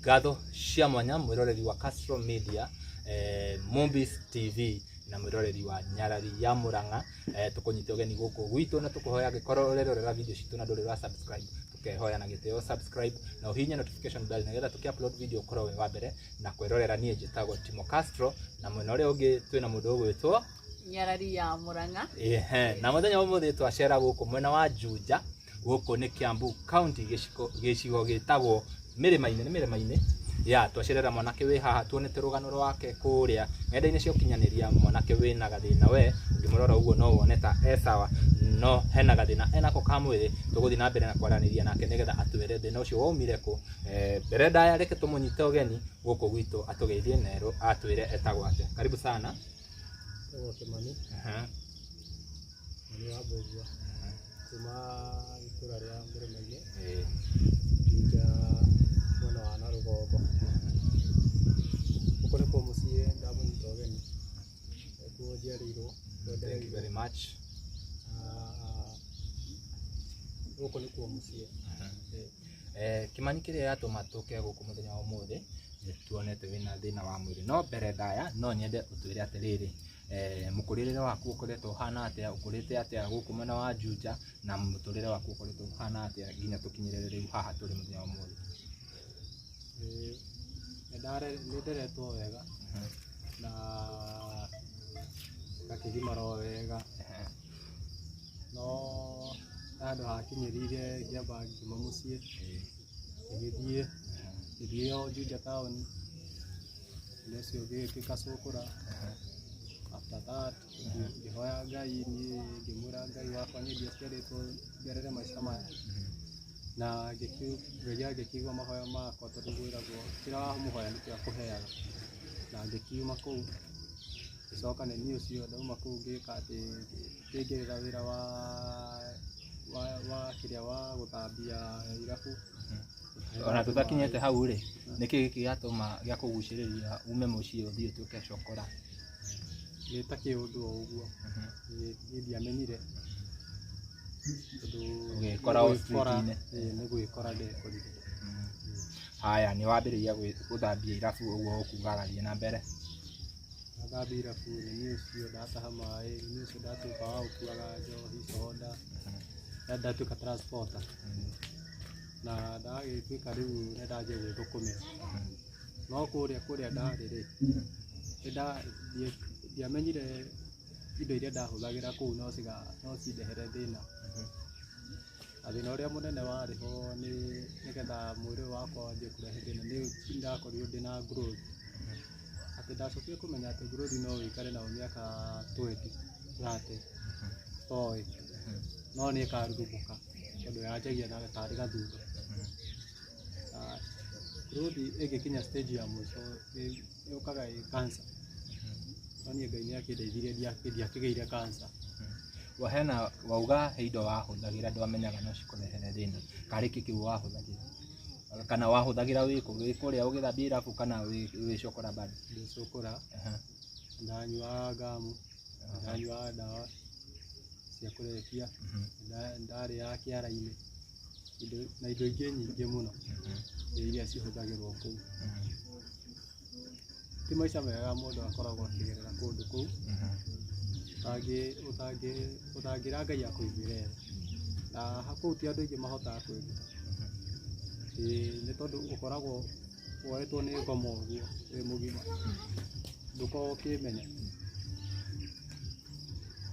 Ngatho cia mwanya mwĩroreri wa Castro Media, Mombis TV na mwĩroreri wa Nyarari ya Murang'a. Tũkũnyita ũgeni gũkũ gwitũ na tũkũhoya angĩkorwo ũrerorera video citũ na ndũrĩ wa subscribe, tũkehoya na gĩtĩo subscribe na ũhihinye notification bell nĩgetha tũkĩ upload video ũkorwo wĩ wa mbere na kwĩrorera. Niĩ njĩtagwo Timo Castro na mwena ũrĩa ũngĩ twĩna mũndũ ũgwĩtwo Nyarari ya Murang'a. Ehe, na mũthenya wa ũmũthĩ twacera gũkũ mwena wa Juja, gũkũ nĩ Kiambu County, gĩcigo gĩtagwo Mĩrĩma-inĩ, nĩ Mĩrĩma-inĩ ya twacerera mwanake wĩ haha, tuonete rũgano rwake kũrĩa nenda-inĩ cia ũkinyanĩria. Mwanake wĩna gathĩna, we ũngĩmũrora ũguo no wone ta e sawa, no hena gathĩna enako ka mwĩrĩ. Tũgũthiĩ na mbere na kwaranĩria nake nĩgetha atwĩre thĩna ũcio waumire kũ. Mbere ndaya, reke tũmũnyite ũgeni gũkũ gwitũ atũgeithie na atwĩre etagwo atĩa. Karibu sana. Etagwo Kĩmani. Kimani wa Mbũgua kuma itũra rĩa Mĩrĩma-inĩ, Juja, mwena wa na rũgongo. Gũkũ nĩkuo mũciĩ, ndamũnyita ũgeni, nĩkuo njiarĩirwo, nĩkuo Thank you ndereirwo. very much. Gũkũ nĩkuo mũciĩ. Kĩmani, kĩrĩa yatũma tũke gũkũ mũthenya wa ũmũthĩ nĩ tuonete wĩna thĩna wa mwĩrĩ, no mbere ndaya no nyende ũtwĩre atĩrĩrĩ, mũkũrĩre waku ũkoretwo ũhana atĩa, ũkũrĩte atĩa gũkũ mwena wa Juja, na mũtũrĩre waku ũkoretwo ũhana atĩa nginya tũkinyĩrĩre rĩu haha tũrĩ mũthenya wa ũmũthĩ? Nĩ nderetwo wega na ngakĩgimara o wega, no handũ hakinyĩrĩire ngĩamba ngiuma mũciĩ, ngĩthiĩ o Juja taũni, thutha ũcio ngĩgĩtuĩka cũkũra. After that ngĩhoya Ngai, niĩ ngĩmwĩra Ngai wakwa niĩ ndiaciarĩtwo ngerere maica maya, na Ngai agĩkĩigua mahoya makwa, tondũ kwĩragwo kĩrĩa wamũhoya nĩkĩo akũheaga. Na ngĩkiuma kũu, ngĩcoka nĩ niĩ ũcio ndauma kũu ngĩka atĩ ngĩingĩrĩra wĩra wa kĩrĩa wa gũthambia irabu. Ona tũtakinyĩte hau rĩ, nĩkĩ gĩkĩ gĩatũma gĩakũgucĩrĩria ume mũciĩ ũthiĩ ũtuĩke cokora? Nĩ ta kĩũndũ o ũguo, niĩ ndiamenyire tondũ Ũgĩkora o street-inĩ. Ĩĩ, nĩ gwĩkora ndekorire. Haya, nĩ wambĩrĩria gũthambia irabu ũguo ũkugaga, thiĩ na mbere. Ndathambia irabu, nĩ niĩ ũcio ndataha maĩ, nĩ niĩ ũcio ndatuĩka wa gũkuaga njohi, soda, na ndatuĩka transporter, na ndagĩtuĩka rĩu nĩ ndanjia gwĩthũkũmĩra. No kũrĩa ndarĩ rĩ, ndiamenyire indo iria ndahũthagĩra kũu no cindehere thĩna. Na thĩna ũrĩa mũnene warĩ ho nĩ nĩgetha mwĩrĩ ũyũ wakwa wanjie kũrehe thĩna nĩ ndakorirwo ndĩna growth. Atĩ ndacokire kũmenya atĩ growth no ũikare nayo mĩaka 20, 30 ũtoĩ, no nĩ ĩkarurumũka tondũ yanjagia na tarĩ gathundo. Na growth ĩngĩkinya stage ya mũico yũkaga ĩ cancer. No niĩ Ngai nĩ akĩndeithirie, ndiakĩgĩire cancer. Hena wauga he indo wahũthagĩra ndwamenyaga no cikũrehere thĩna, karĩ kĩ kĩu wahũthagĩra, kana wahũthagĩra wĩ kũ, wĩ kũrĩa ũgĩthambia irabu kana wĩ cokora bado? Ndĩ cũkũra, ndanyuaga ngamu, ndanyuaga ndawa cia kũrebia, ndarĩaga kĩara-inĩ na indo ingĩ nyingĩ mũno iria cihũthagĩrwo kũu. Ti maica mega mũndũ akoragwo akĩgerera kũndũ kũu ũtangĩra Ngai akũiguĩre tha. Na kũu ti andũ aingĩ mahotaga kwĩruta. Ĩĩ, nĩ tondũ ũkoragwo woetwo nĩ ngoma ũguo wĩ mũgima, ndũkoragwo ũkĩmenya.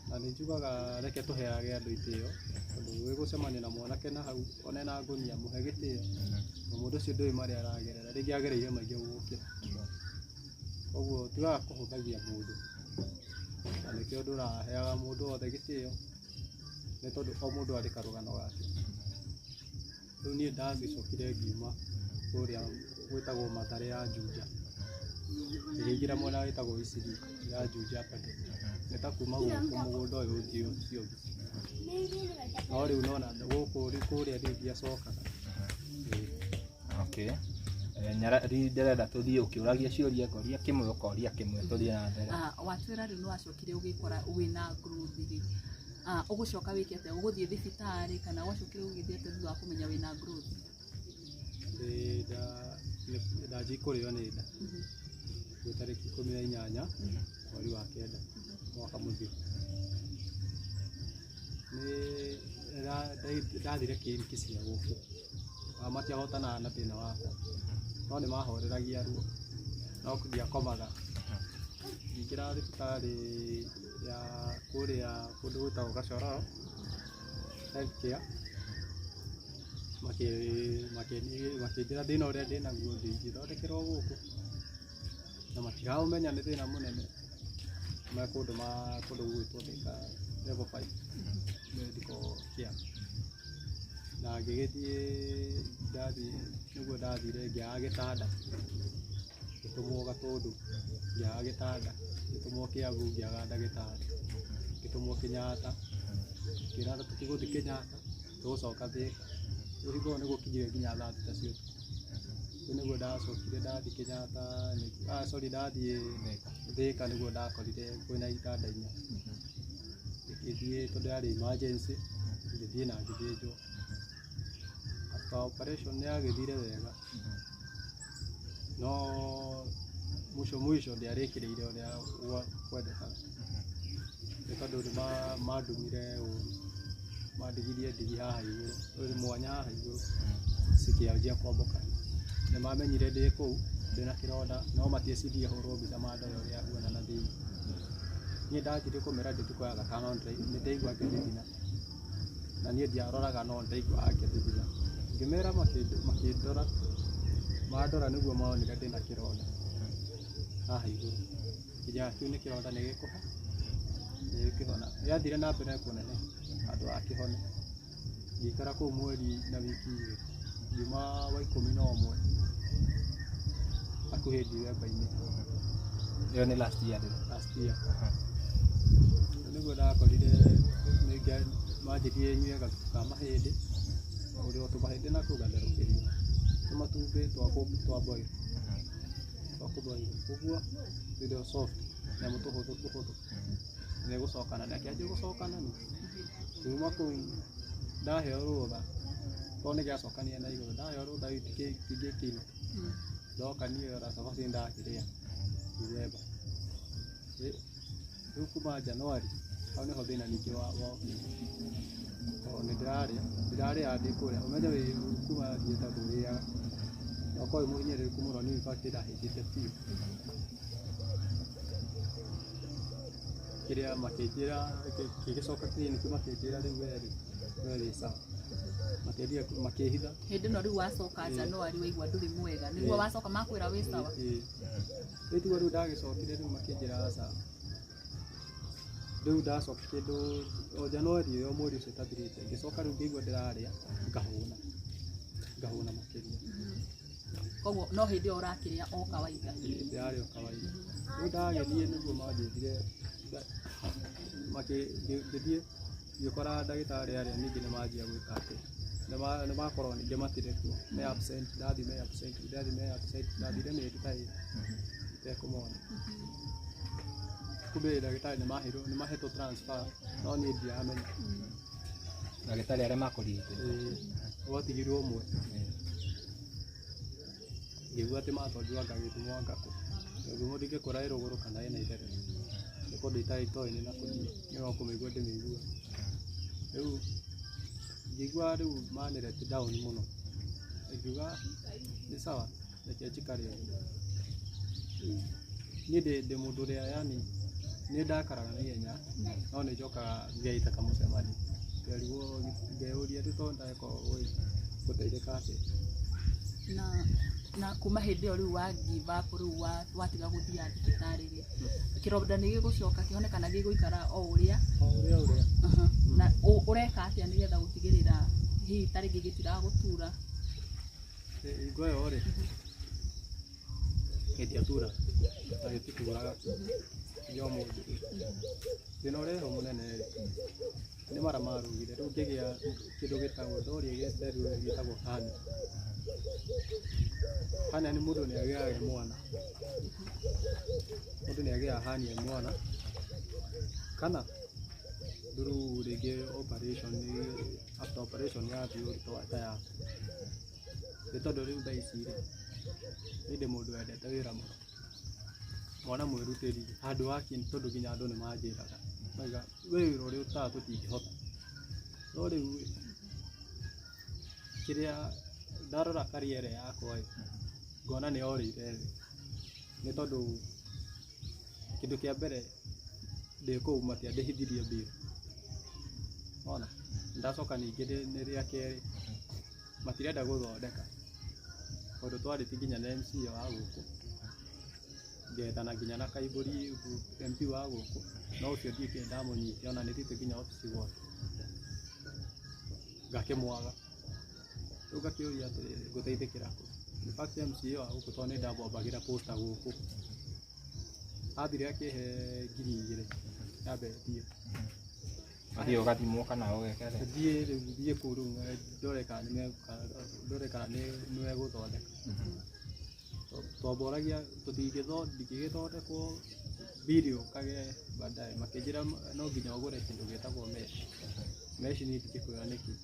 Na nĩ njugaga reke tũheage andũ itĩo, tondũ wĩgũcemania na mwanake na hau ona ena ngũnia, mũhe gĩtĩo, na mũndũ ũcio ndũĩ marĩa aragerera, rĩngĩ agereire maingĩ gũgũkĩra. Koguo ti wega kũhũthagia mũndũ, na nĩkĩo ndũraheaga mũndũ wothe gĩtĩo, nĩ tondũ o mũndũ arĩ karũgano gake. Rĩu niĩ ndagĩcokire ngiuma kũrĩa gwĩtagwo Mathare ya Juja, ngĩkĩingĩra mwena wĩtagwo Eastleigh ya Juja bado, nĩ ta kuma gũkũ mũgũnda ũyũ ũthiĩ ũcio ũngĩ. No rĩu nona gũkũ kũrĩa rĩu ndiacokaga. Ĩĩ. Okay. Nyarari, ndĩrenda tũthiĩ ũkĩũragia ciũria, ngoria kĩmwe, ũkoria kĩmwe, tũthiĩ na mbere. Watwĩra rĩu nĩ wacokire ũgĩkora wĩna growth rĩ, ũgũcoka wĩke atĩa? Ũgũthiĩ thibitarĩ kana wacokire ũgĩthiĩ atĩa thutha wa kũmenya wĩna growth? Ĩĩ, Ndanjia kũrĩo nĩ nda gwĩ tarĩki 18 mweri wa 9 mwaka mũthiru. Nĩ ndathire kiriniki cia gũkũ, matiahotanaga na thĩna wakwa, no nĩ mahoreragia ruo, no ndiakomaga. Ngĩingĩra thibitarĩ ya kũrĩa kũndũ gwĩtagwo Gachororo Healthcare, makĩnjĩra thĩna ũrĩa ndĩnaguo ndingĩthondekerwo gũkũ, na matiraũmenya nĩ thĩna mũnene. Me kũndũ kũndũ gũgwĩtwo Thika level 5 medical care. Na ngĩgĩthiĩ, ndathiĩ nĩguo ndathire ngĩaga gĩtanda, ngĩtũmwo Gatũndũ ngĩaga gĩtanda, ngĩtũmwo Kiambu ngĩaga ndagĩtarĩ, ngĩtũmwo Kenyatta, ngĩra tũtigũthiĩ Kenyatta tũgũcoka Thika. Rĩu hingo ĩyo nĩgũkinyire nginya thaa 6 cia ũtukũ. Rĩu nĩguo ndacokire ndathiĩ Kenyatta, sorry, ndathiĩ Thika nĩguo ndakorire kwĩna itanda 4. Ngĩthiĩ tondũ yarĩ emergency, ngĩthiĩ na ngĩthĩnjwo. After operation nĩ yagĩthire wega, no mwisho mwisho ndiarĩkĩrĩire ũrĩa kwendekaga, nĩ tondũ nĩ mandumire ũru, mandigirie ndigi haha igũrũ, mwanya haha igũrũ, cikĩanjia kwambũka. Nĩ mamenyire ndĩ kũu ndĩna kĩronda, no matiecirie hũrwo mbica mandore ũrĩa huana na thĩinĩ. Niĩ ndanjirie kũmera ndĩ thukũ ya gatano, nĩ ndaigua ngĩthithina, na niĩ ndiaroraga no ndaiguaga ngĩthithina. Ngĩmera makĩndora, mandora nĩguo monire ndĩna kĩronda haha igũrũ. Nginya kĩu nĩ kĩronda nĩ gĩkũhona. Gĩathire na mbere kũneneha handũ ha kĩhone. Ngĩikara kũu mweri na wiki 2, ngiuma wa 11 hakuhĩ Dithemba-inĩ. Ĩyo nĩ last year rĩu. Last year. Nĩguo ndakorire manjĩrire nyue gathubu ka mahĩndĩ, ũrĩa tũmahĩndĩ nakuo ngatherũkĩrio, tũmatumbĩ twa boil, twa kũboil ũguo tũindo soft, nyamũ tũhũthũ tũhũthũ, nĩgũcokana na kĩanjia gũcokana nĩ kuma kũu ndaheo rũtha, tondũ nĩgĩacokanire na igũrũ, ndaheo rũtha rĩu tingĩkĩinũka, ndoka niĩ ona cabaci nĩndakĩrĩa Dithemba. Rĩu kuma Januari hau nĩho thĩna ningĩ wokire, tondũ nĩndĩrarĩa, ndĩrarĩaga ndĩ kũrĩa, ũmenye wĩ kuma theatre ndũrĩaga, na ũkorwo wĩ mũhinyĩrĩrĩku mũno, niĩ in fact ndahĩtĩte biũ. Kĩrĩa makĩnjĩra, gĩgĩcoka kiriniki makĩnjĩra rĩu we rĩ, we wĩ sawa, makĩambia makĩhitha. Hĩndĩ ĩno rĩu wacoka Januari waigua ndũrĩ mwega, nĩguo wacoka makwĩra wĩ sawa. Rĩu tiguo rĩu ndagĩcokire rĩu makĩnjĩra aca. Rĩu ndacoka kĩndũ o Januari ĩyo mweri ũcio ũtathirĩte, ngĩcoka rĩu ngĩigua ndĩrarĩa ngahũna, ngahũna makĩria. Koguo no hĩndĩ ĩyo ũrakĩrĩa o kawaida. Ndĩrarĩa o kawaida. Rĩu ndagĩthiĩ nĩguo manjĩrire, ngĩthiĩ ngĩkora ndagĩtarĩ arĩa ningĩ nĩmanjia gwĩka atĩ, nĩmakorwo ningĩ matirĩ kuo, me absent, ndathiĩ me absent, ndathiĩ me absent, ndathire mĩeri ta ĩrĩ itekũmona. Kumbe ndagĩtarĩ nĩmaheirwo, nĩmahetwo transfer, no niĩ ndiramenya. Ndagĩtarĩ arĩa makũrigitire? Gwatigirwo ũmwe. Ngĩigua atĩ matwarirwo anga gĩthumo anga kũ. Gĩthumo ndingĩkora ĩ rũgũrũ kana ĩna itherero, nĩ kũndũ itarĩ itoĩ nĩ nakũ niĩ, niĩ no kũmĩigua ndĩmĩiguaga. Rĩu ngĩigua rĩu manĩ let down mũno, ngiuga nĩ sawa, reke njikare ũguo. Niĩ ndĩ mũndũ ũrĩa yani nĩ ndakaraga na ihenya, no nĩ njokaga ngeita kamũcemanio, ngerigwo ngeyũria rĩu tondũ ndeka ũũ ĩ, ngũteithĩka atĩa? Na kuma hĩndĩ ĩyo rĩu wa give up rĩu watiga gũthiaga thibitarĩ rĩ, kĩronda nĩ gĩgũcoka kĩhone kana gĩgũikara o ũrĩa? O ũrĩa ũrĩa. Na ũreka atĩa nĩgetha gũtigĩrĩra hihi ta rĩngĩ gĩtiragũtura? Hingo ĩyo rĩ, gĩtiatura na gĩtituraga nginya ũmũthĩ. Thĩna ũrĩa wĩho mũnene rĩ, nĩ mara marugire, rĩu ngĩgĩa kĩndũ gĩtagwo, ndoria nderirwo gĩtagwo hernia. Hernia nĩ mũndũ nĩ agĩaga e mwana, mũndũ nĩ agĩaga hernia e mwana, kana through rĩngĩ operation, after operation yathiĩ ũritũ ta yaku. Nĩ tondũ rĩu thaa ici rĩ, Niĩ ndĩ mũndũ wendete wĩra mũno. Mwana mwĩrutĩri handũ waki tondũ nginya andũ nĩ manjĩraga. Mauga we wĩra ũrĩa ũrutaga tũtingĩhota. No rĩu ĩ, kĩrĩa ndarora career yakwa ĩ, ngona nĩ yorĩire thĩ. Nĩ tondũ kĩndũ kĩa mbere ndĩ kũu matiandĩhithirie bill. Wona? Ndacoka ningĩ nĩ rĩa kerĩ matirenda gũthondeka tondũ twarĩtie nginya na MCA wa gũkũ ngethana nginya na Kaibũri MP wa gũkũ no ũcio ndiũĩ ndamũnyitire ona nĩ thiĩte nginya obici gwake ngakĩmwaga. Rĩu ngakĩũria atĩrĩrĩ, ngũteithĩkĩra kũ? In fact MCA wa gũkũ tondũ nĩ ndamwambagĩra poster gũkũ athire akĩhe 2,000 nyambe thiĩ. Ũthiĩ ũgathimwo kana ũgeke atĩa? Thiĩ rĩu thiĩ kũu rĩu ndore kana ndore kana nĩ megũthondeka. Twamboragia ndingĩgĩthondekwo bill yũkage baadaye makĩnjĩra no nginya ũgũre kĩndũ gĩtagwo mesh. Mesh niĩ ndingĩkwĩra nĩkĩ.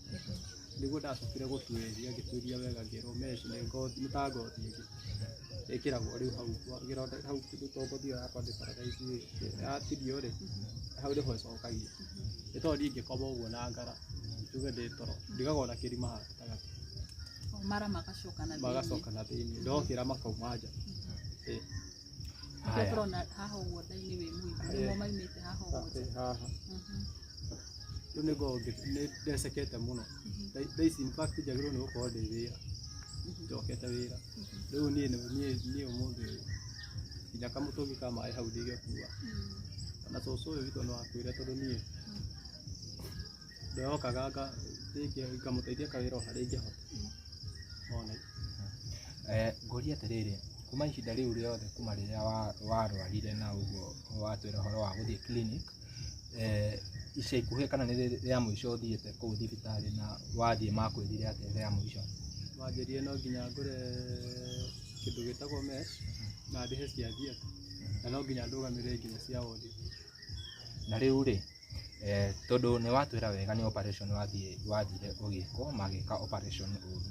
Nĩguo ndacokire gũtuĩria ngĩtuĩria wega ngĩrwo mesh nĩ ngothi nĩ ta ngothi ĩngĩ ĩkĩragwo rĩu hau kĩronda hau to ngothi ĩyo yakwa ndĩ paralyze yatinio rĩ hau nĩho ĩcokagia. Nĩ tondũ niĩ ingĩkoma ũguo na ngara njuge ndĩ toro ndigagwo na kĩrima haha gatagatĩ. Mara magacoka na thĩinĩ. Magacoka na thĩinĩ ndokĩra makauma nja. Nĩkĩo tũrona haha ũguo nda-inĩ wĩ mũimbu nĩmo maimĩte haha ũguo nja. Haha. Rĩu nĩ ngoragwo nĩ ndecekete mũno. Thaa ici in fact njagĩrĩirwo nĩ gũkorwo ndĩ wĩra njokete wĩra. Rĩu niĩ niĩ ũmũthĩ ũyũ nginya kamũtũngi ka maĩ hau ndingĩkua. Ona cũcũ ũyũ witũ no akuire tondũ niĩ ndokaga ngamũteithia kawĩra o harĩa ingĩhota. Wona. Ngũrie atĩrĩrĩ, kuma ihinda rĩu rĩothe kuma rĩrĩa warwarire na ũguo watwĩra ũhoro wa gũthiĩ clinic, ica ikuhĩ kana nĩ rĩa mũico ũthiĩte kũu thibitarĩ na wathiĩ makwĩrire atĩa rĩa mũico? Manjĩrire no nginya ngũre kĩndũ gĩtagwo mesh na ndĩhe cia theatre na no nginya ndũgamĩrĩre nginya cia ward. Na rĩu rĩ, tondũ nĩ watwĩra wega nĩ operation wathire ũgĩkwo magĩka operation ũru.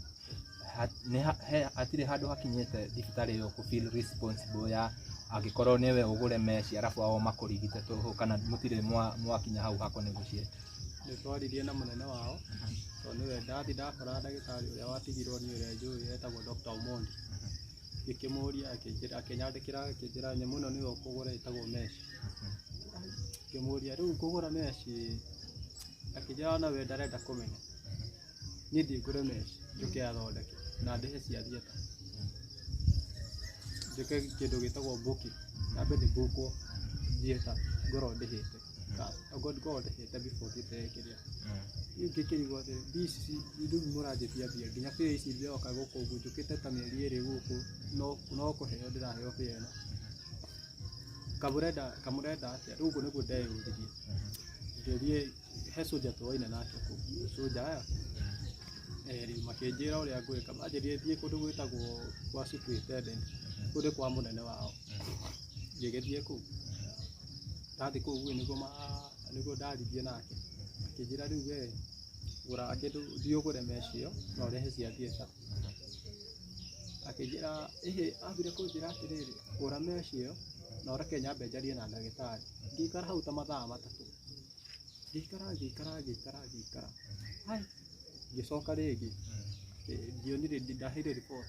Hatirĩ handũ hakinyĩte thibitarĩ ĩyo kũ feel responsible ya angĩkorwo nĩwe ũgũre mesh arabu ao makũrigite tũhũ kana mũtirĩ mwakinya hau ha kũ negotiate? Nĩ twaririe na mũnene wao tondũ nĩwe ndathi ndakora ndagĩtarĩ ũrĩa watigirwo nĩ ũrĩa njũĩ etagwo Dr. Omondi. Ngĩkĩmũria akĩnjĩra akĩnyandĩkĩra akĩnjĩra nyamũ ĩno nĩyo ũkũgũra ĩtagwo mesh. Ngĩmũria rĩu ngũgũra mesh akĩnjĩra ona we ndarenda kũmenya. Niĩ thiĩ ngũre mesh njũke athondeke na ndĩhe cia theatre. Njĩke kĩndũ gĩtagwo booking nyambe ndĩ book theatre ngorwo ndĩhĩte ngorwo ndĩhĩte before thiĩte kĩrĩa. Rĩu ngĩkĩrigwo atĩrĩ mbia ici rĩu mũranjĩtia mbia nginya fare ici ndĩroka gũkũ ũguo njũkĩte ta mĩeri ĩrĩ gũkũ no kũheo ndĩraheo fare ĩno. Kamũrenda atĩa? Rĩu ũguo nĩguo ndeyũririe. Ngĩthiĩ he soldier tũraine nake kũu soldier aya erĩ makĩnjĩra ũrĩa ngwĩka manjĩrire thiĩ kũndũ gwĩtagwo kwa superintendent kũu nĩ kwa mũnene wao. Ngĩgĩthiĩ kũu ndathiĩ kũu nĩguo ndaririe nake akĩnjĩra rĩu we gũra kĩndũ thiĩ ũgũre mesh ĩyo na ũrehe cia theatre. Akĩnjĩra ĩhĩ ambire kũnjĩra atĩrĩrĩ gũra mesh ĩyo na ũreke nyambe njarie na ndagĩtarĩ. Ngĩikara hau ta mathaa matatũ ngĩikara ngĩikara ngĩikara ngĩikara hai ngĩcoka rĩngĩ ndionire ndaheire report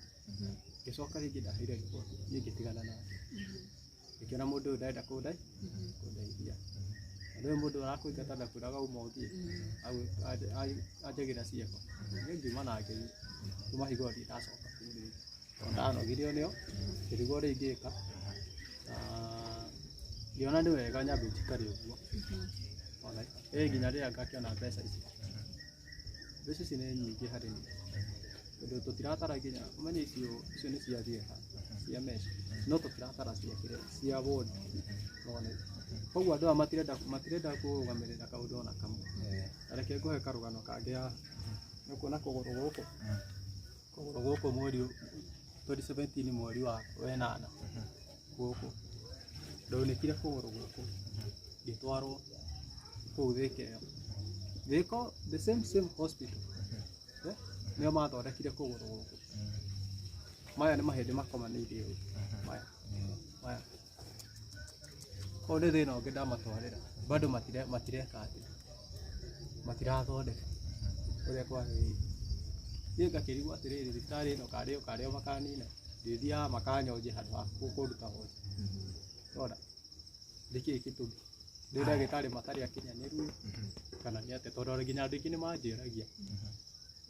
ngĩcoka rĩngĩ ndaheire report niĩ ngĩtigana nake. Ngĩkĩona mũndũ ũyũ ndarenda kũndeithia. Na nĩũĩ mũndũ arakũingata ndakwĩraga uma ũthiĩ anjagĩra ciĩko. Niĩ ngiuma na ngĩthiĩ kuma hingo ĩyo ndirĩ ndacoka kũu rĩngĩ tondũ ndanogirio nĩo ngĩrigwo ũrĩa ingĩka na ngĩona nĩ wega nyambe njikare ũguo. Ona ĩ nginya rĩrĩa ngakĩona mbeca ici. Mbeca ici nĩ nyingĩ harĩ niĩ tondũ tũtiratara nginya ũmenye icio nĩ cia theatre cia mesh no tũtiratara cia kĩrĩa cia ward. Wona koguo andũ aya matirenda kũrũgamĩrĩra kaũndũ ona kamwe. Ta reke ngũhe karũgano kangĩ haha. Nĩ ũkuona kũgũrũ gũkũ kũgũrũ gũkũ mweri 2017 mweri wa wenana gũkũ ndaunĩkire kũgũrũ gũkũ ngĩtwarwo kũu Thika ĩyo. Thika the same same hospital nĩo mathondekire kũgũrũ gũkũ. Maya nĩ mahĩndĩ makomanĩirie ũũ. Maya. Maya. Ũyũ nĩ thĩna ũngĩ ndamatwarĩra. Bado matireka atĩ. Matirathondeka ũrĩa kwagĩrĩire. Niĩ ngakĩrigwo atĩrĩrĩ, thibitarĩ ĩno karĩ o karĩ o makanina. Ndĩthiaga makanyonje handũ ha kũnduta wondi. Ũrona? Nĩkĩĩ gĩtũmi? Nĩ ndagĩtarĩ matarĩ akinyanĩru kana nĩ atĩa? Tondũ nginya andũ aingĩ nĩ manjĩragia.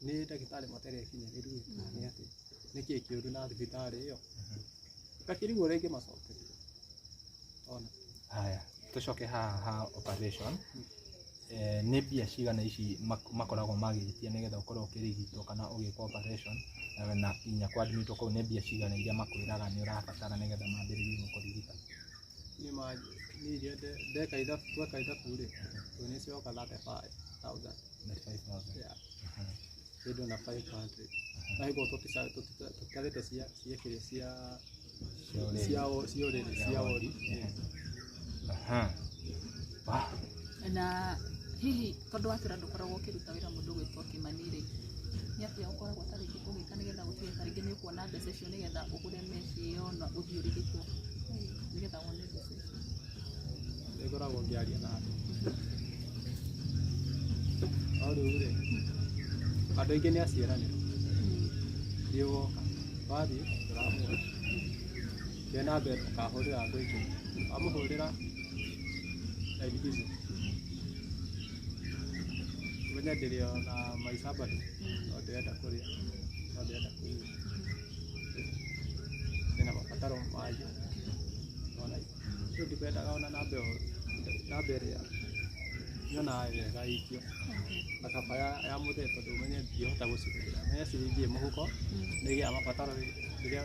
Nĩ ndagĩtarĩ matarĩ akinyanĩru kana nĩ atĩa? Nĩkĩĩ kĩũru na thibitarĩ ĩyo? Ngakĩrigwo ũrĩa ingĩmacokeria. Ona. Haya, tũcoke haha ha operation. Nĩ mbia cigana ici makoragwo magĩtia nĩgetha ũkorwo ũkĩrigitwo kana ũgĩkwo operation na nginya kwadmitwo kũu nĩ mbia cigana iria makwĩraga nĩ ũrabatara nĩgetha mambĩrĩrie gũkũrigita? Niĩ iria ndeka ithabu, tweka ithabu rĩ, to nĩ cioka 35,000. 35,000. Yeah. Kĩndũ na 500. Na hingo tũtitarĩte cia kĩrĩa cia cia ũrĩrĩ, cia wodi. Na hihi tondũ watwĩra ndũkoragwo ũkĩruta wĩra mũndũ ũgwĩtwo Kĩmani rĩ, nĩ atĩa ũkoragwo ta rĩngĩ ũgĩka nĩgetha gũtige ta rĩngĩ nĩ ũkuona mbeca icio nĩgetha ũgũre mesh ĩyo na ũthiĩ ũrigitwo nĩgetha wone mbeca icio? Nĩngoragwo ngĩaria na andũ. No rĩu rĩ, andũ aingĩ nĩ aciaranĩro. Thiĩ woka, wathiĩ ndũramuona. Thiĩ na mbere ũkahũrĩra andũ aingĩ. Wamũhũrĩra line busy. Ũmenye ndĩrĩ ona maica bado, no ndĩrenda kũrĩa, no ndĩrenda kũnyua. Ndĩna mabataro mangĩ. Ona rĩu ndikwendaga ona namba ĩyo, namba ĩrĩa nyonaga wega ĩikio. Na kaba ya mũthee tondũ ũmenye ndingĩhota gũcihũthĩra. Ũmenye ciringi ĩ mũhuko, nĩĩgĩaga mabataro rĩrĩa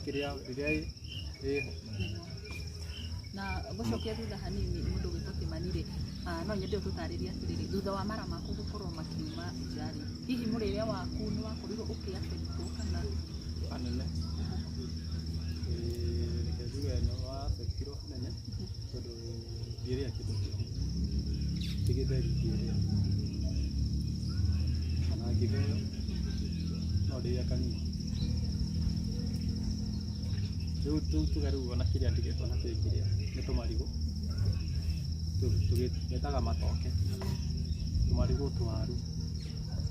kĩrĩa rĩrĩa ĩho. Na gũcokia thutha hanini mũndũ ũgwĩtwo Kĩmani rĩ, no nyende ũtũtarĩrie atĩrĩrĩ, thutha wa mara maku gũkorwo makiuma nja rĩ, hihi mũrĩre waku nĩ wakorirwo ũkĩ affect kana? Hanene. Reke njuge nĩ wa affectirwo hanene tondũ ndiĩrĩa kĩndũ kĩũru. Ti gĩtheri ndiĩrĩa. Kana ngĩtheo no ndĩe kanini. Rĩu tuge rĩu ona kĩrĩa ndigĩtwo nakĩo ingĩrĩa nĩ tũmarigũ. Tũgĩtaga matoke. Tũmarigũ, tũwaru,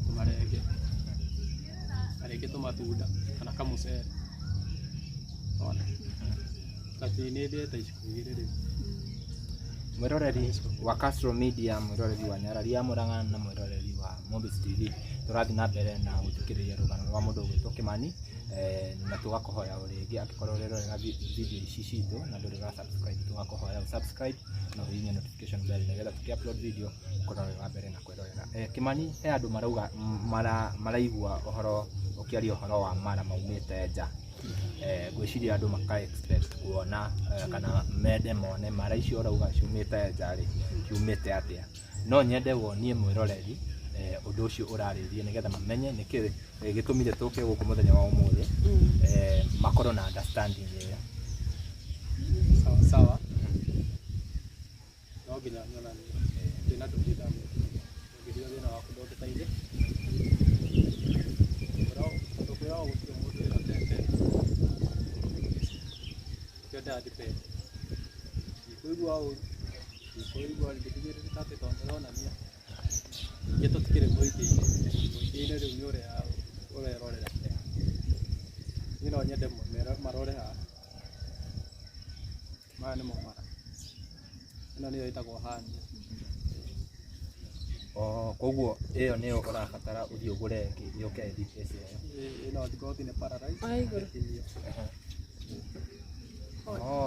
tũmarenge, na rĩngĩ tũmatunda kana kamũcere. Ona. Kati nĩ ndĩte iciko igĩrĩ rĩu. Mwĩroreri wa Castro Media, mwĩroreri wa Nyarari ya Murang'a na mwĩroreri wa Mobis TV, tũrathiĩ na mbere na gũthikĩrĩria rũgano rwa mũndũ ũgwĩtwo Kĩmani, na tũgakũhoya o rĩngĩ angĩkorwo ũrerorera video ici citũ na ndũrĩ ũra subscribe, tũgakũhoya ũ subscribe na ũhihinye notification bell nĩgetha tũkĩ upload video ũkorwo wĩ wa mbere na kwĩrorera. Kĩmani, he andũ marauga maraigua ũhoro ũkĩaria ũhoro wa mara maumĩte nja. Ngwĩciria andũ maka expect kuona kana mende mone mara icio ũrauga ciumĩte nja rĩ, ciumĩte atĩa. No nyende wonie mwĩroreri ũndũ ũcio ũrarĩrĩria nĩgetha mamenye nĩkĩ gĩtũmire tũke gũkũ mũthenya wa ũmũthĩ, makorwo na understanding ĩyo. Sawa sawa. No nginya nyonanie thĩna ndũhithagwo. Ũngĩhitha thĩna waku ndũngĩteithia. Tondũ kwĩragwo gũtirĩ mũndũ wĩhokete. Nĩkĩo ndĩra depend. Ndikũigua ũru, ndikũigua ngĩtigĩrĩrĩka atĩ tondũ ndĩronania. Ningĩ tũtikĩrĩ mũingĩ-inĩ. Mũingĩ-inĩ rĩu nĩ ũrĩa ũrerorera. Niĩ no nyende marore haha. Maya nĩmo mara. Ĩno nĩyo ĩtagwo hernia. Koguo ĩyo nĩyo ũrabatara ũthiĩ ũgũre ĩngĩ yũke ĩ replace ĩyo. Ĩno ngothi nĩ paralyzed. Ĩtinio.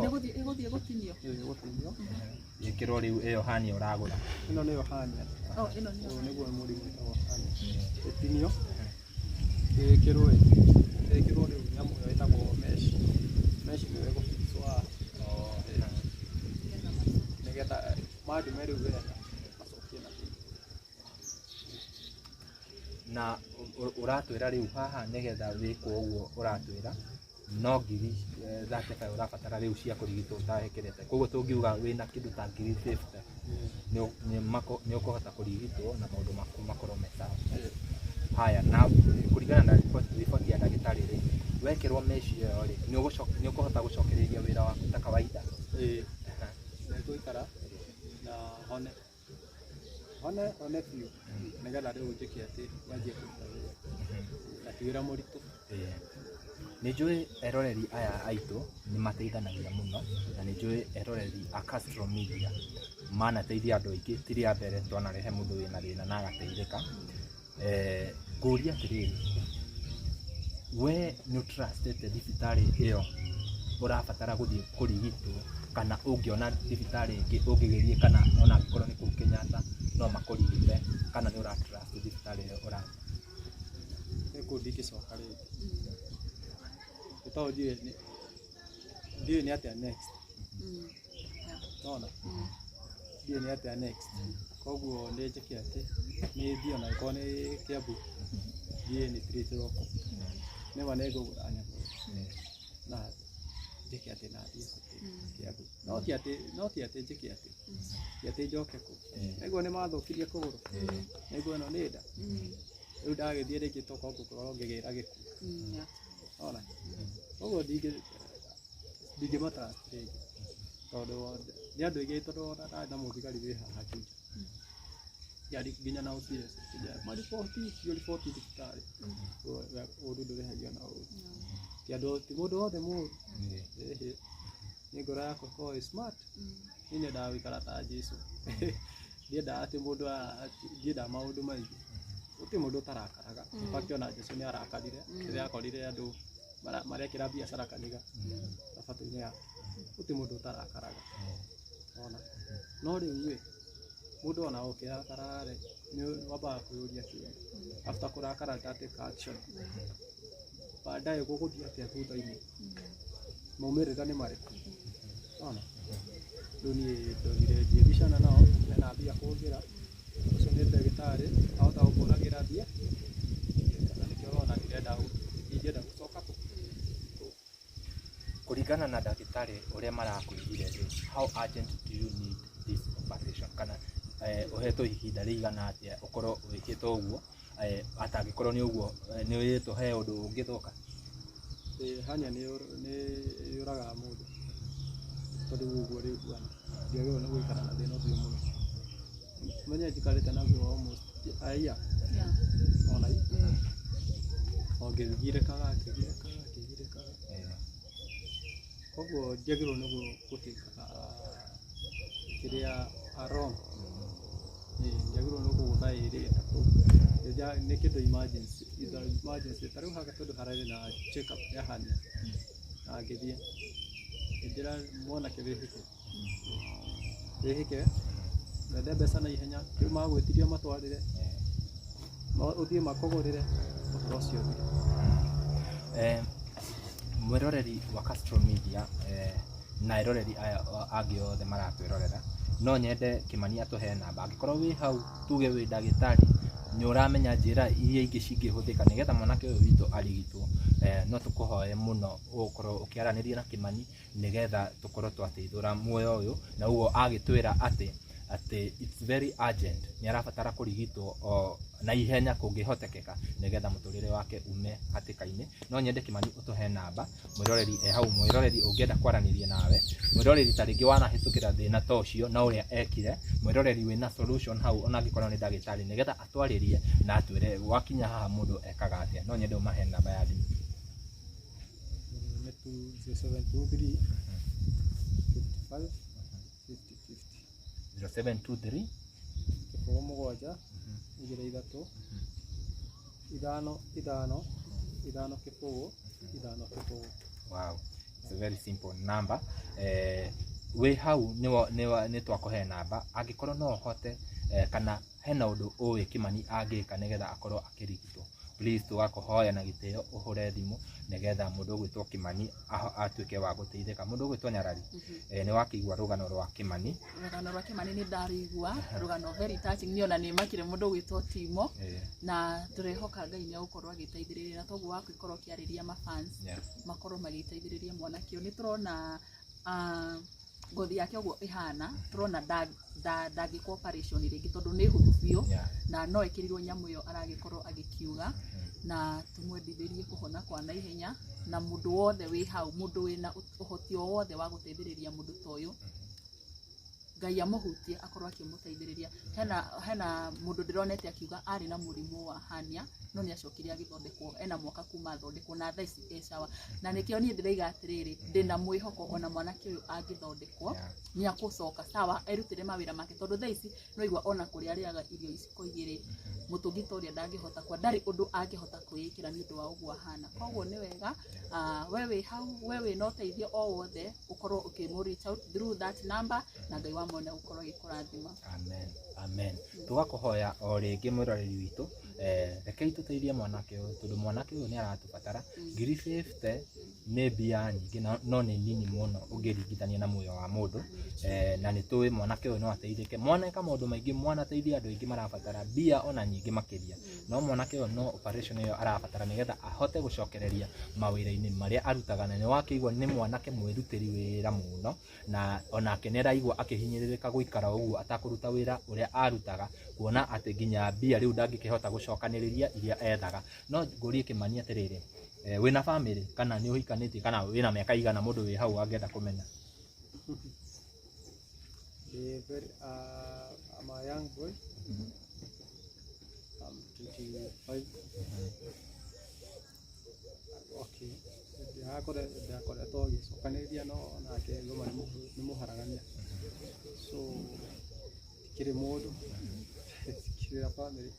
Ĩgũthiĩ gũtinio. Ĩgũtinio. Ĩkĩrwo rĩu ĩyo hernia ũragũra. Ĩno nĩyo hernia. Ĩno nĩyo. Ũyũ nĩguo mũrimũ wĩtagwo hernia. Ĩtinio. Ĩkĩrwo ĩkĩrwo rĩu nyamũ ĩyo ĩtagwo mesh. Mesh nĩyo ĩgũfixwo haha. Nĩgetha mandume rĩu wega macokie na thutha. Na ũratwĩra rĩu haha nĩgetha wĩkwo ũguo ũratwĩra no ngiri 35 ũrabatara rĩu cia kũrigitwo ũtahĩkĩrĩte. Koguo tũngiuga wĩna kĩndũ ta ngiri 50 nĩ ũkũhota kũrigitwo na maũndũ maku makorwo me sawa. Haya, na kũringana na riboti ya ndagĩtarĩ rĩ, Wekĩrwo mesh ĩyo rĩ, nĩ ũkũhota gũcokereria wĩra waku ta kawaida? Ĩĩ, nĩngũikara na hone hone hone biũ, nĩgetha rĩu njĩke atĩ nyanjie kũruta wĩra, na ti wĩra mũritũ. Nĩ njũĩ eroreri aya aitũ nĩ mateithanagia mũno, na nĩ njũĩ eroreri a Castro Media manateithia andũ aingĩ, ti rĩa mbere twanarehe mũndũ wĩna thĩna na agateithĩka. Ngũria atĩrĩrĩ, we nĩ ũtrustĩte thibitarĩ ĩyo ũrabatara gũthiĩ kũrigitwo, kana ũngĩona thibitarĩ ĩngĩ ũngĩgerie, kana ona angĩkorwo nĩ kũu Kenyatta no makũrigite, kana nĩ ũratrust thibitarĩ ĩyo ũrathiĩ? Nĩ kũu ndingĩcoka rĩngĩ, nĩ tondũ ndiũĩ nĩ atĩa next. Nona ndiũĩ nĩ atĩa next, koguo nĩ njĩke atĩ nĩ thiĩ, ona angĩkorwo nĩ Kiambu, thiĩ nĩ treatĩrwo kũu. Nĩma nĩ ngũgũra nyamũ na njĩke atĩ na thiĩ Kiambu, no ti atĩ njĩke atĩ ti atĩ njoke kũu. Nĩguo nĩ mathũkirie kũgũrũ, nĩguo ĩno nĩ nda. Rĩu ndagĩthiĩ rĩngĩ tokorwo ngũkorwo ngĩgĩra gĩkuũ. Ona koguo ndingĩmatrust rĩngĩ, tondũ nĩ andũ aingĩ, tondũ ona ndarĩ na mũthigari wĩ haha Juja, yari nginya na OCS mariboti cio, riboti thibitarĩ, ũru ndũrĩhagio na ũru. Ti andũ, ti mũndũ wothe mũru. Ĩhĩ, nĩ ngoro yakwa ĩkoragwo ĩ smart. Niĩ nyendaga gũikara ta Jesũ, ndiendaga atĩ mũndũ ndiendaga maũndũ maingĩ. Gũtirĩ mũndũ ũtarakaraga. In fact, ona Jesũ nĩ arakarire rĩrĩa akorire andũ marekĩra biacara kanitha thabatũ-inĩ yake. Gũtirĩ mũndũ ũtarakaraga ona. No rĩu ĩ, mũndũ ona ũkĩrakara rĩ, nĩ wambaga kwĩyũria kĩũria after kũrakara, ndatake action, baadaye gũgũthiĩ atĩa thutha-inĩ, maumĩrĩra nĩ marĩkũ? Ona rĩu niĩ ndonire ngĩbicana nao mena mbia kũngĩra, ũcio nĩ ndagĩtarĩ ahota gũkũragĩra mbia, na nĩkĩo ũrona ndĩrenda ndingĩenda gũcoka kũ. Kũringana na ndagĩtarĩ ũrĩa marakwĩrire rĩ, how urgent do you need this operation? Kana ũhetwo ihinda rĩigana atĩa ũkorwo wĩkĩtwo ũguo, atangĩkorwo nĩ ũguo, nĩ wĩrĩtwo he ũndũ ũngĩthũka? Ĩ, hernia nĩ yũragaga mũndũ, tondũ ũguo rĩu bwana ndiagĩrĩirwo nĩ gũikara na thĩna ũcio mũno. Menye njikarĩte naguo almost a year. Ona o ngĩgirĩkaga ngĩgirĩkaga ngĩgirĩkaga, koguo ndiagĩrĩirwo nĩ gũtĩkaga kĩrĩa a wrong. Ĩ, ndiagĩrĩirwo nĩ kũgũtha ĩrĩ ĩtatũ. Nĩ kĩndũ emergency, is a emergency. Ta rĩu haha tondũ hararĩ na check up ya hernia, na ngĩthiĩ ngĩnjĩra, mwanake, wĩhĩke wĩhĩke, wethe mbeca na ihenya, kĩu magwĩtirie matwarĩre, ũthiĩ makũgũrĩre, ũhoro ũcio ũthire. Mwĩroreri wa Castro Media, na eroreri aya angĩ othe maratwĩrorera, no nyende Kĩmani atũhe namba. Angĩkorwo wĩ hau, tuge wĩ ndagĩtarĩ, nĩ ũramenya njĩra iria ingĩ cingĩhũthĩka nĩgetha mwanake ũyũ witũ arigitwo, no tũkũhoe mũno ũkorwo ũkĩaranĩria na Kĩmani nĩgetha tũkorwo twateithũra muoyo ũyũ. Na ũguo agĩtwĩra atĩ it's very urgent, nĩ arabatara kũrigitwo o na ihenya kũngĩhotekeka nĩgetha mũtũrĩre wake ume hatĩka-inĩ. No nyende Kĩmani ũtũhe namba, mwĩroreri e hau, mwĩroreri ũngĩenda kwaranĩria nawe, mwĩroreri ta rĩngĩ wanahĩtũkĩra thĩna ta ũcio na ũrĩa ekire, mwĩroreri wĩna solution hau, ona angĩkorwo nĩ ndagĩtarĩ, nĩgetha atwarĩrie na atwĩre gwakinya haha mũndũ ekaga atĩa. No nyende ũmahe namba ya thimũ. Nĩ 0723 55 50 50. 0723 0 7 2 3 5 5 5 0 5 0. Wow, it's a very simple number. Wĩ hau nĩ twakũhe namba, angĩkorwo no ũhote, kana hena ũndũ ũĩ Kĩmani angĩka nĩgetha akorwo akĩrigitwo, please tũgakũhoya na gĩtĩo ũhũre thimũ nĩgetha mũndũ ũgwĩtwo Kĩmani atuĩke wa gũteithĩka. Mũndũ ũgwĩtwo Nyarari, nĩ wakĩigua rũgano rwa Kĩmani? Rũgano rwa Kĩmani nĩ ndarũigua, rũgano very touching. Niĩ ona nĩ makire mũndũ ũgwĩtwo Timo. Na tũrehoka Ngai nĩ egũkorwo agĩteithĩrĩria, na toguo wagĩkorwo ũkĩarĩria mafans makorwo magĩteithĩrĩria mwanake ũyũ. Nĩ tũrona ngothi yake ũguo ĩhana, tũrona ndangĩkwo operation rĩngĩ tondũ nĩ hũthũ biũ, na no ĩkĩrirwo nyamũ ĩyo aragĩkorwo agĩkiuga. Na tũmwendithĩrie kũhona kwa naihenya, na mũndũ wothe wĩ hau, mũndũ wĩna ũhoti o wothe wa gũteithĩrĩria mũndũ ta ũyũ, Ngai amũhutie akorwo akĩmũteithĩrĩria. Hena mũndũ ndĩronete akiuga arĩ na mũrimũ wa hernia, no nĩ acokire agĩthondekwo, ena mwaka kuma athondekwo na thaa ici e sawa. Na nĩkĩo niĩ ndĩraiga atĩrĩrĩ, ndĩna mwĩhoko ona mwanake ũyũ angĩthondekwo nĩ akũcoka sawa, erutĩre mawĩra make, tondũ thaa ici no igua ona kũrĩa arĩaga irio iciko igĩrĩ, mũtũngi ta ũrĩa ndangĩhota kwa, ndarĩ ũndũ angĩhota kwĩĩkĩra nĩ ũndũ wa ũguo ahana. Koguo nĩ wega we wĩ hau, we wĩna ũteithio o wothe, ũkorwo ũkĩmũ reach out through that number, na Ngai wa mwene gũkorwo agĩkũrathima. Amen, amen. Tũgakũhoya o rĩngĩ mwĩroreri witũ, rekei tũteithie mwanake ũyũ, tondũ mwanake ũyũ nĩ aratũbatara. 50,000 nĩ mbia nyingĩ, no nĩ nini mũno ũngĩringithania na muoyo wa mũndũ. Na nĩ tũĩ mwanake ũyũ no ateithĩke. Mwana eka maũndũ maingĩ, mwana ateithia andũ aingĩ marabatara mbia ona nyingĩ makĩria, no mwanake ũyũ no operation ĩyo arabatara nĩgetha ahote gũcokereria mawĩra-inĩ marĩa arutaga. Na nĩ wakĩigua nĩ mwanake mwĩrutĩri wĩra mũno, na onake nĩ araigua akĩhinyĩrĩrĩka gũikara ũguo atakũruta wĩra ũrĩa arutaga, kuona atĩ nginya mbia rĩu ndangĩkĩhota gũcokanĩrĩria iria ethaga. No ngũrie Kĩmani atĩrĩrĩ, wĩna family kana nĩ ũhikanĩtie, kana wĩna mĩaka igana, mũndũ wĩ hau angĩenda kũmenya? I'm a young boy. I'm 25. Okay. Ndĩrakoretwo ngĩcokanĩrĩria no nake ngoma nĩ mũharagania. So tikĩrĩ mũndũ, tikĩrĩ na family.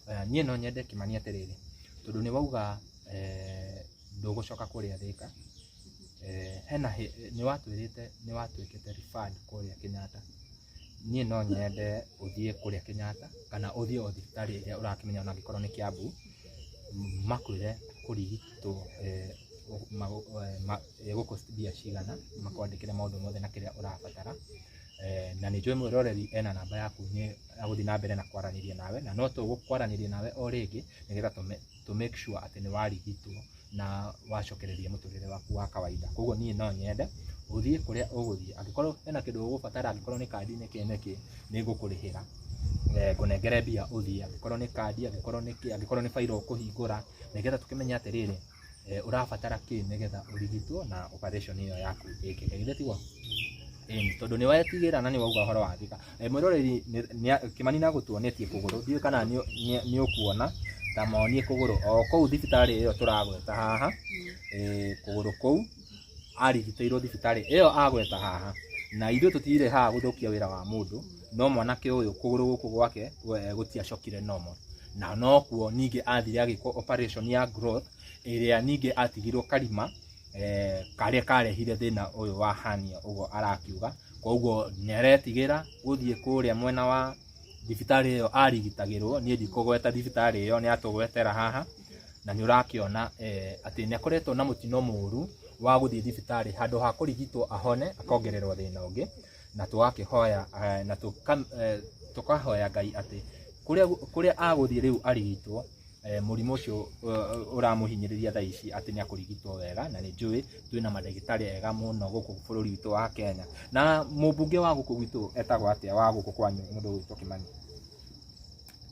Yeah. Niĩ no nyende Kĩmani atĩrĩrĩ, tondũ nĩ wauga ndũgũcoka kũrĩa Thĩka, hena nĩ watwĩrĩte nĩ watuĩkĩte referred kũrĩa Kenyatta. Niĩ no nyende ũthiĩ kũrĩa Kenyatta, kana ũthiĩ o thibitarĩ ĩrĩa ũrakĩmenya, ona angĩkorwo nĩ Kiambu, makwĩre kũrigitwo ĩgũcost mbia cigana, makwandĩkĩre maũndũ mothe na kĩrĩa ũrabatara. Na nĩ njũĩ mwĩroreri ena namba yaku, nĩ agũthiĩ na mbere na kwaranĩria nawe, na no tũgũkwaranĩria nawe o rĩngĩ nĩgetha tũ make sure atĩ nĩ warigitwo na wacokereria mũtũrĩre waku wa kawaida. Koguo niĩ no nyende ũthiĩ kũrĩa ũgũthiĩ, angĩkorwo hena kĩndũ ũgũbatara, angĩkorwo nĩ kandi nĩkĩ nĩkĩ, nĩ ngũkũrĩhĩra, ngũnengere mbia ũthiĩ, angĩkorwo nĩ kandi, angĩkorwo nĩ kĩ, angĩkorwo nĩ bairo ũkũhingũra, nĩgetha tũkĩmenye atĩrĩrĩ, ũrabatara kĩ nĩgetha ũrigitwo na operation ĩyo yaku ĩkĩke. Githĩ tiguo? Ĩni, tondũ nĩ wetigĩra na nĩ wauga ũhoro wa Thĩka. Mwĩroreri, Kĩmani na gũtuonetie kũgũrũ, ndiũĩ kana nĩ ũkuona ta monie kũgũrũ o kũu thibitarĩ ĩyo tũragweta haha. Kũgũrũ kũu arigitĩirwo thibitarĩ ĩyo agweta haha, na ithuĩ tũtirĩ haha gũthũkia wĩra wa mũndũ, no mwanake ũyũ kũgũrũ gũkũ gwake gũtiacokire normal, na nokuo ningĩ athire agĩkwo operation ya growth, ĩrĩa ningĩ atigirwo karima karĩa karehire thĩna ũyũ wa hernia ũguo arakiuga. Koguo nĩ aretigĩra gũthiĩ kũrĩa mwena wa thibitarĩ ĩyo arigitagĩrwo. Niĩ ndikũgweta thibitarĩ ĩyo, nĩ atũgwetera haha, na nĩ ũrakĩona atĩ nĩ akoretwo na mũtino mũru wa gũthiĩ thibitarĩ, handũ ha kũrigitwo ahone akongererwo thĩna ũngĩ. Na tũgakĩhoya na tũkahoya Ngai atĩ kũrĩa agũthiĩ rĩu arigitwo, mũrimũ ũcio ũramũhinyĩrĩria thaa ici atĩ nĩ akũrigitwo wega. Na nĩ njũĩ twĩna mandagĩtarĩ ega mũno gũkũ bũrũri witũ wa Kenya. Na mũmbunge wa gũkũ gwitũ etagwo atĩa, wa gũkũ kwanyu, mũndũ ũgwĩtwo Kĩmani?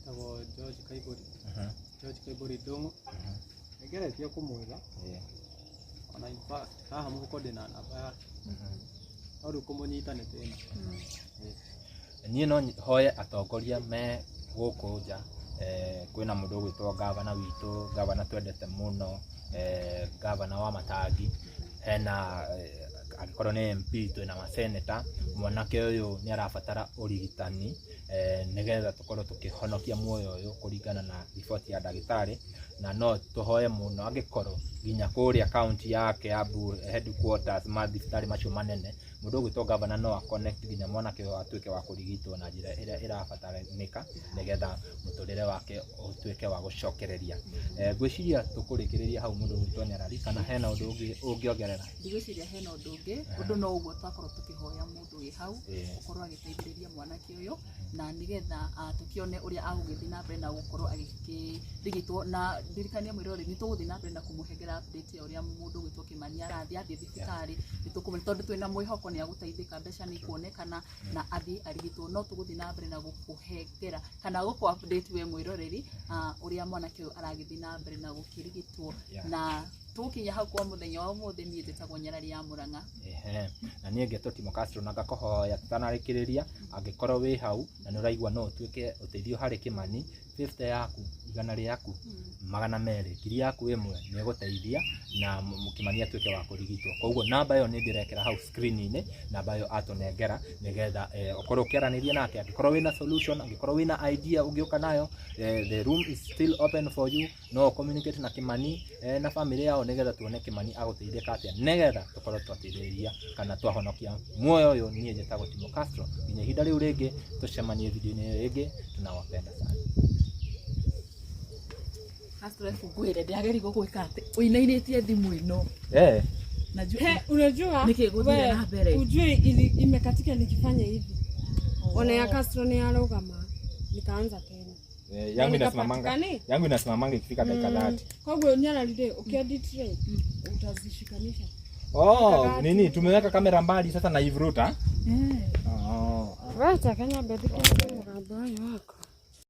Etagwo George Kaibori. George Kaibori Ndung'u. Nĩngeretie kũmwetha. Ona in fact haha mũhuko ndĩna namba yake. No rĩu kũmũnyita nĩ thĩna. Niĩ no hoye atongoria me gũkũ nja, kwĩna mũndũ ũgwĩtwo gavana witũ, gavana twendete mũno, gavana wa Matangi, hena angĩkorwo nĩ MP, twĩna maseneta. Mwanake ũyũ nĩ arabatara ũrigitani nĩgetha tũkorwo tũkĩhonokia muoyo ũyũ kũringana na riboti ya ndagĩtarĩ. Na no tũhoe mũno angĩkorwo nginya kũrĩa kaunti ya Kiambu headquarters, mathibitarĩ macio manene, mũndũ ũgwĩtwo gavana no a connect nginya mwanake ũyũ atuĩke wa kũrigitwo na njĩra ĩrĩa ĩrabataranĩka nĩgetha mũtũrĩre wake ũtuĩke wa gũcokereria. Ngwĩciria tũkũrĩkĩrĩria hau, mũndũ ũgwĩtwo Nyarari, kana hena ũndũ ũngĩ ũngĩongerera? Ndigwĩciria hena ũndũ ũngĩ. Ũngĩ ũndũ no ũguo twakorwo tũkĩhoya mũndũ wĩ hau ũkorwo agĩteithĩrĩria mwanake ũyũ na nĩgetha tũkĩone ũrĩa agũgĩthiĩ na mbere na gũkorwo agĩkĩrigitwo. Na ndirikania mwĩroreri, nĩ tũgũthiĩ na mbere na kũmũhengera update ya ũrĩa mũndũ ũgwĩtwo Kĩmani arathiĩ athiĩ thibitarĩ. Nĩ tũkũmenya tondũ twĩna mwĩhoko nĩ agũteithĩka, mbeca nĩ ikuonekana na athiĩ arigitwo. No tũgũthiĩ na mbere na gũkũhengera kana gũkũ update we mwĩroreri ũrĩa mwanake ũyũ aragĩthiĩ na mbere na gũkĩrigitwo. Na tũgũkinya hau kwa mũthenya wa ũmũthĩ. Niĩ njĩtagwo Nyarari ya Mũrang'a. Ehe. Na niĩ ngetwo Timo Castro, na ngakũhoya tũtanarĩkĩrĩria, angĩkorwo wĩ hau na nĩ ũraigua no ũtuĩke ũteithio harĩ Kĩmani, 50 yaku, 100 rĩaku, 200, 1000 yaku ĩmwe nĩ ĩgũteithia na Kĩmani atuĩke wa kũrigitwo. Koguo namba ĩyo nĩ ndĩrekĩra hau screen-inĩ, namba ĩyo atũnengera, nĩgetha ũkorwo ũkĩaranĩria nake. Angĩkorwo wĩna solution, angĩkorwo wĩna idea ũngĩũka nayo, the room is still open for you. No communicate na Kĩmani na family yao, nĩgetha tuone Kĩmani agũteithĩka atĩa, nĩgetha tũkorwo twateithĩrĩria kana twahonokia muoyo ũyũ. Niĩ njĩtagwo Timo Castro. Nginya ihinda rĩu rĩngĩ tũcemanie video-inĩ ĩyo ĩngĩ, tunawapenda sana. Castro, ebungũĩre ndĩrageria gwĩka atĩ ũinainĩtie thimũ ĩno. Najua. He, unajua Nĩkĩ gũthire we, na mbere? Ujue imekatika nikifanya hivi. Ona ya Castro ni yarugama, nikaanza tena. Yangu Na inasimamanga nikapatikani. Yangu inasimamanga ikifika dakika 30. Koguo nyararire ukiedit rĩ, utazishikanisha. Oh, Dakika nini tumeweka kamera mbali sasa na ivuruta. Oh. Wacha Kenya bethike mugambo ũyũ wako.